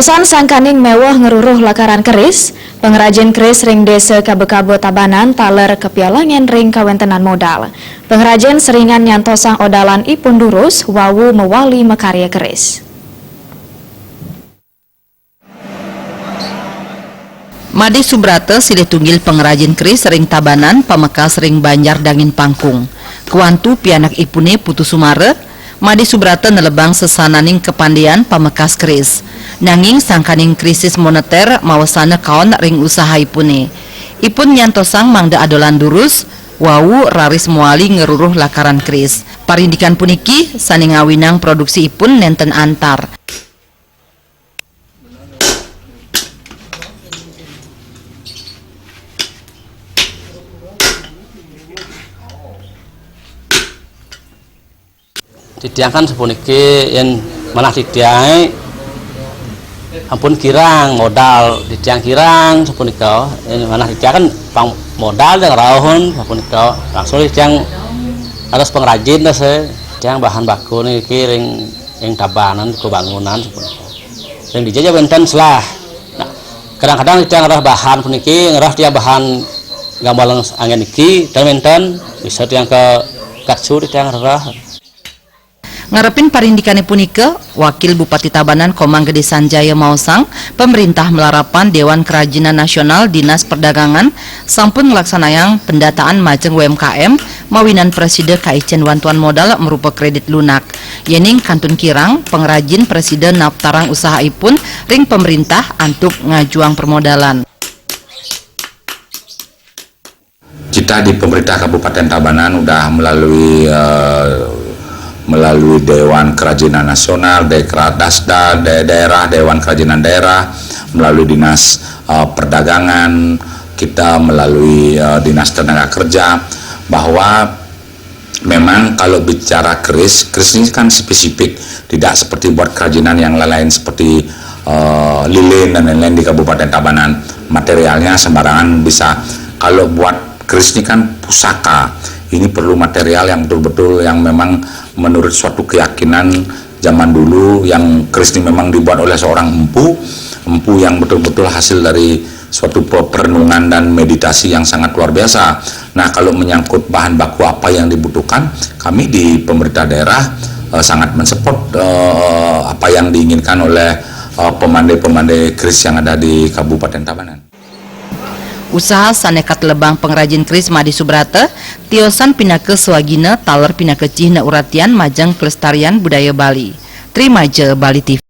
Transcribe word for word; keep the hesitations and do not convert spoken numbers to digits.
Tiosan sangkaning méweh ngruruh lakaran keris, pengrajin keris ring Désa Kaba-Kaba Tabanan taler kapialangan ring kawéntenan modal. Pengrajin seringan nyantosang odalan ipun durus wau mawali makarya keris. Madé Subrata silih tunggil pengrajin keris ring Tabanan, pamekas ring Banjar Dangin Pangkung. Kuantu pianak ipuné Putu Sumara, Madé Subrata nelebang sesananing kapandéan pamekas keris. Nanging sangkaning krisis moneter mawasana kaon ring usaha ipuné. Ipun nyantosang mangda adolan durus, wau raris mawali ngruruh lakaran keris. Parindikan puniki sané ngawinang produksi ipun nénten antar. Titiang kan sapuniki, yén manah titiang ampun kirang modal, titiang kirang sapunika. Yén manah titiang kan pang modal dan rauhun sapunika. Langsung titiang harus pengrajin dah saya. Titiang bahan baku niki ring, ring Tabanan, ku bangunan sapunika. Ring dija ja wénten selah. Nah, kadang-kadang titiang ngerah bahan puniki, ngerah titiang bahan gambalang anggén niki, ten wénten, bisa titiang ka Gatsu titiang ngerah. Ngarepin parindikané punika, Wakil Bupati Tabanan Komang Gedé Sanjaya maosang, pamréntah malarapan Déwan Kerajinan Nasional Dinas Perdagangan sampun nglaksanayang pendataan majeng U M K M mawinan prasida kaicén wantuan modal marupa kredit lunak. Yéning kantun kirang, pangrajin prasida naptarang usahaipun ring pamréntah antuk ngajuang permodalan. Kita di pemerintah Kabupaten Tabanan udah melalui, eh, melalui Dewan Kerajinan Nasional, Dekra-, Dasda, de-, daerah, Dewan Kerajinan Daerah, melalui Dinas, eh, Perdagangan, kita melalui, eh, Dinas Tenaga Kerja, bahwa memang kalau bicara keris, keris ini kan spesifik, tidak seperti buat kerajinan yang lain-lain seperti, eh, lilin dan lain-lain di Kabupaten Tabanan. Materialnya sembarangan bisa. Kalau buat keris ini kan pusaka. Ini perlu material yang betul-betul, yang memang menurut suatu keyakinan zaman dulu, yang keris ini memang dibuat oleh seorang empu, empu yang betul-betul hasil dari suatu pe-, perenungan dan meditasi yang sangat luar biasa. Nah, kalau menyangkut bahan baku apa yang dibutuhkan, kami di pemerintah daerah, eh, sangat mensupport, eh, apa yang diinginkan oleh, eh, pemandai-pemandai keris yang ada di Kabupaten Tabanan. Usaha sané katelebang pangrajin keris Madé Subrata, tiosan pinaka swagina taler pinaka cihna uratian majeng kelestarian budaya Bali. Tri Maja, Bali T V.